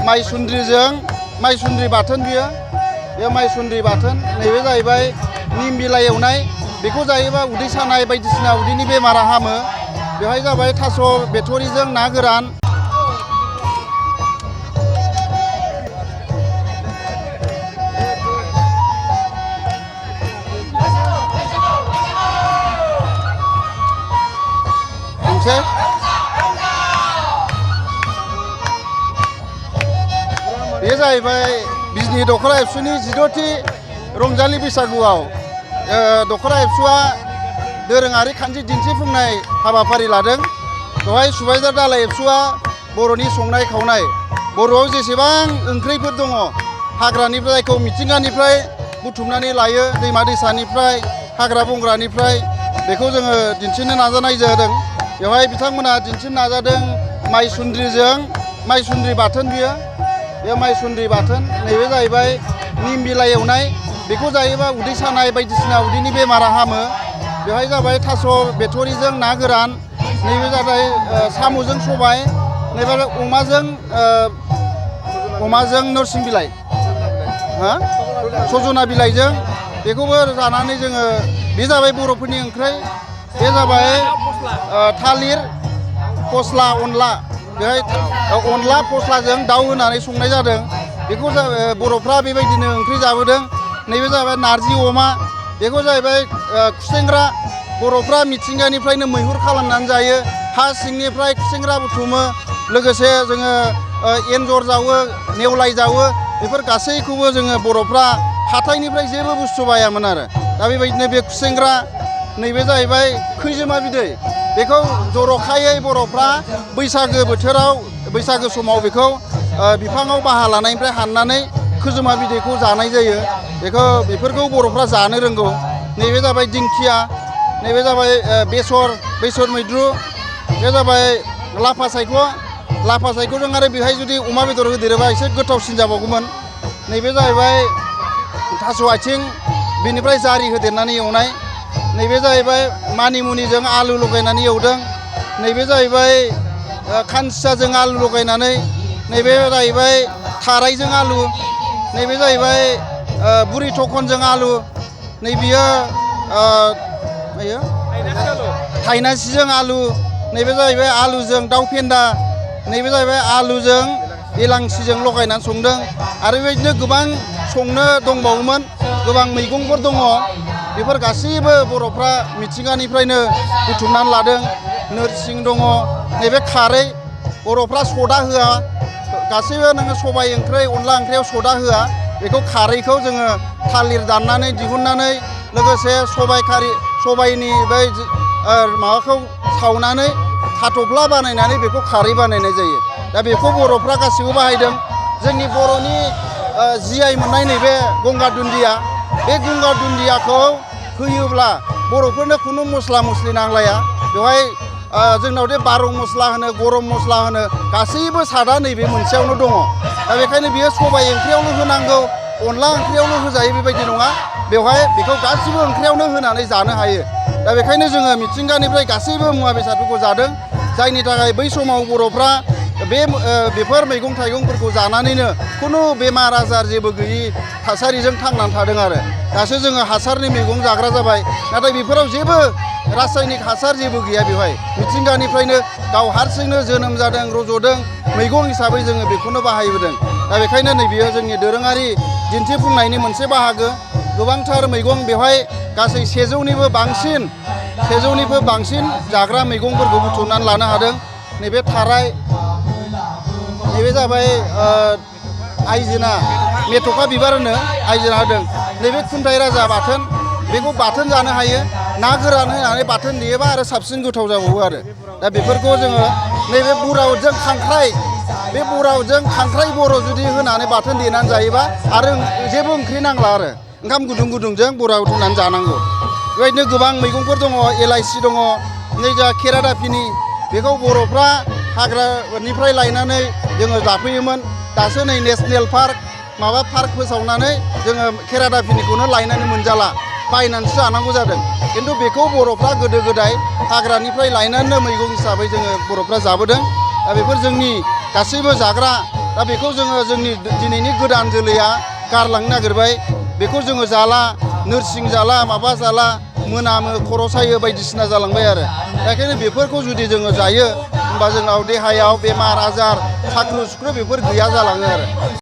माइसुन्द्रि बाथोन बियो बे माइसुन्द्रि बाथोन नैबे जाहैबाय निम बिलाइ एवनाय बेखौ जायोबा उदै सानाय बायदिसिना उदैनि बेमारा हामो बेवहाय जाबाय थास' बिथ'रिजों ना गोरान बे जाहैबाय बिजनि दख'रा एबसुनि 16थि रंजालि बैसागुआव दख'रा एबसुआ दोरोङारि खान्थि दिन्थिफुंनाय हाबाफारि लादों बेवहाय सुबाइजार दालाइ एबसुआ बर'नि संनाय खावनाय बर'आव जेसेबां ओंख्रिफोर दङ हाग्रानिफ्राय जायखौ मिथिंगानिफ्राय बुथुमनानै लायो दैमा दैसानिफ्राय हाग्रा बंग्रानिफ्राय बेखौ जोङो दिन्थिनो नाजानाय जादों बेवहाय बिथांमोना दिन्थिनो नाजादों माइसुन्द्रि बाथोन बियो बे माइसुन्द्रि बाथोन नैबे जाहैबाय निम बिलाइ एवनाय बेखौ जायोबा उदै सानाय बायदिसिना उदैनि बेमारा हामो बेवहाय जाबाय थास' बिथ'रिजों ना गोरान नैबे जाबाय साम'जों सबाय नैबे अमाजों नोरसिं बिलाइ सजना बिलाइजों बेखौबो जानानै जोङो बे जाबाय बर'फोरनि ओंख्रि बे जाबाय थालिर फस्ला अनला बेहाय अनला फस्लाजों दाउ होनानै संनाय जादों बेखौ बर'फ्रा बेबायदिनो ओंख्रि जाबोदों नैबे जाबाय नारजि अमा बेखौ जाहैबाय खुसेंग्रा बर'फ्रा मिथिंगानिफ्रायनो मैहुर खालामनानै जायो हा सिंनिफ्राय खुसेंग्रा बुथुमो लोगोसे जोङो एन्जर जावो नेवलाय जावो बेफोर गासैखौबो जोङो बर'फ्रा हाथाइनिफ्राय जेबो बुस्थु बायामोन आरो दा बेबायदिनो बे खुसेंग्रा नैबे जाहैबाय खैजोमा बिदै बेखौ जर'खायै बर'फ्रा बैसागो बोथोराव बैसागो समाव बेखौ बिफाङाव बाहा लानायनिफ्राय हाननानै खैजोमा बिदैखौ जानाय जायो बेफोरखौ बर'फ्रा जानो रोंगौ नैबे जाबाय दिंखिया नैबे जाबाय बेसर मैद्रु बे जाबाय लाफा सायख'जों आरो बेहाय जुदि अमा बेदर होदेरोबा एसे गोथावसिन जाबावगौमोन नैबे जाहैबाय थास' आथिं बेनिफ्राय जारि होदेरनानै एवनाय नैबे जाहैबाय मानिमुनिजों आलु लगायनानै एवदों नैबे जाहैबाय खानसिसाजों आलु लगायनानै नैबे जाहैबाय थारायजों आलु नैबे जाहैबाय बुरि थखनजों आलु नैबेयो थाइनासिजों आलु नैबे जाहैबाय आलुजों दाउ फेन्दा नैबे जाहैबाय आलुजों एलांसिजों लगायनानै संदों आरो बेबायदिनो गोबां संनो दंबावोमोन गोबां मैगंफोर दङ बेफोर गासैबो बर'फ्रा मिथिंगानिफ्रायनो बुथुमनानै लादों नोरसिं दङ नैबे खारै बर'फ्रा सदा होआ गासैबो नोङो सबाय ओंख्रि अनला ओंख्रियाव सदा होआ बेखौ खारैखौ जोङो थालिर दाननानै दिहुननानै लोगोसे सबायनि बै माबाखौ सावनानै हाथ'फ्ला बानायनानै बेखौ खारै बानायनाय जायो दा बेखौ बर'फ्रा गासैबो बाहायदों जोंनि बर'नि GI मोननाय नैबे गंगार दुन्दिया बे गंगार दुन्दियाखौ होयोब्ला बर'फोरनो खुनु मस्ला मस्लि नांलाया बेवहाय जोंनाव दे बार' मस्ला होनो गरम मस्ला होनो गासैबो सादा नैबे मोनसेयावनो दङ दा बेखायनो बियो सबाय ओंख्रियावल' होनांगौ अनला ओंख्रियावल' होजायो बेबायदि नङा बेवहाय बेखौ गासिबो ओंख्रियावनो होनानै जानो हायो दा बेखायनो जोङो मिथिंगानिफ्राय गासैबो मुवा बेसादफोरखौ जादों जायनि थाखाय बै समाव बर'फ्रा बेफोर मैगं थाइगंफोरखौ जानानैनो खुनु बेमार आजार जेबो गैयि थासारिजों थांनानै थादों आरो दासो जोङो हासारनि मैगं जाग्रा जाबाय नाथाय बेफोराव जेबो रासायनिक हासार जेबो गैया बेवहाय मिथिंगानिफ्रायनो गाव हारसिंनो जोनोम जादों रज'दों मैगं हिसाबै जोङो बेखौनो बाहायबोदों दा बेखायनो नैबेयो जोंनि दोरोङारि दिन्थिफुंनायनि मोनसे बाहागो गोबांथार मैगं बेवहाय गासै 100निबो बांसिन जाग्रा मैगंफोरखौ बुथुमनानै लानो हादों नैबे थाराय नैबे जाबाय आइजोना मेथ'खा बिबार होनो आइजोना होदों नैबे खुन्थाइ राजा बाथोन बेखौ बाथोन जानो हायो ना गोरान होनानै बाथोन देयोबा आरो साबसिन गोथाव जाबावो आरो दा बेफोरखौ जोङो नैबे बुरावजों खांख्राइ बे बुरावजों खांख्राइ बर' जुदि होनानै बाथोन देनानै जायोबा आरो जेबो ओंख्रि नांला आरो ओंखाम गुदुं गुदुंजों बुराव होनानै जानांगौ बेबायदिनो गोबां मैगंफोर दङ एलाइसि दङ नै जा खेरादाफिनि बेखौ बर'फ्रा हाग्रानिफ्राय लायनानै जोङो जाफैयोमोन दासो नै नेसनेल पार्क माबा पार्क फोसावनानै जोङो खेरादाफिनिखौनो लायनानै मोनजाला बायनानैसो जानांगौ जादों खिन्थु बेखौ बर'फ्रा गोदो गोदाय हाग्रानिफ्राय लायनानै मैगं हिसाबै जोङो बर'फ्रा जाबोदों दा बेफोर जोंनि गासैबो जाग्रा दा बेखौ जोङो जोंनि दिनैनि गोदान जोलैया गारलांनो नागिरबाय बेखौ जोङो जाला नोरसिं जाला माबा जाला मोनामो खर' सायो बायदिसिना जालांबाय आरो बेखायनो बेफोरखौ जुदि जोङो जायो होमबा जोंनाव देहायाव बेमार आजार साख्रु सुख्रु बेफोर गैया जालाङो आरो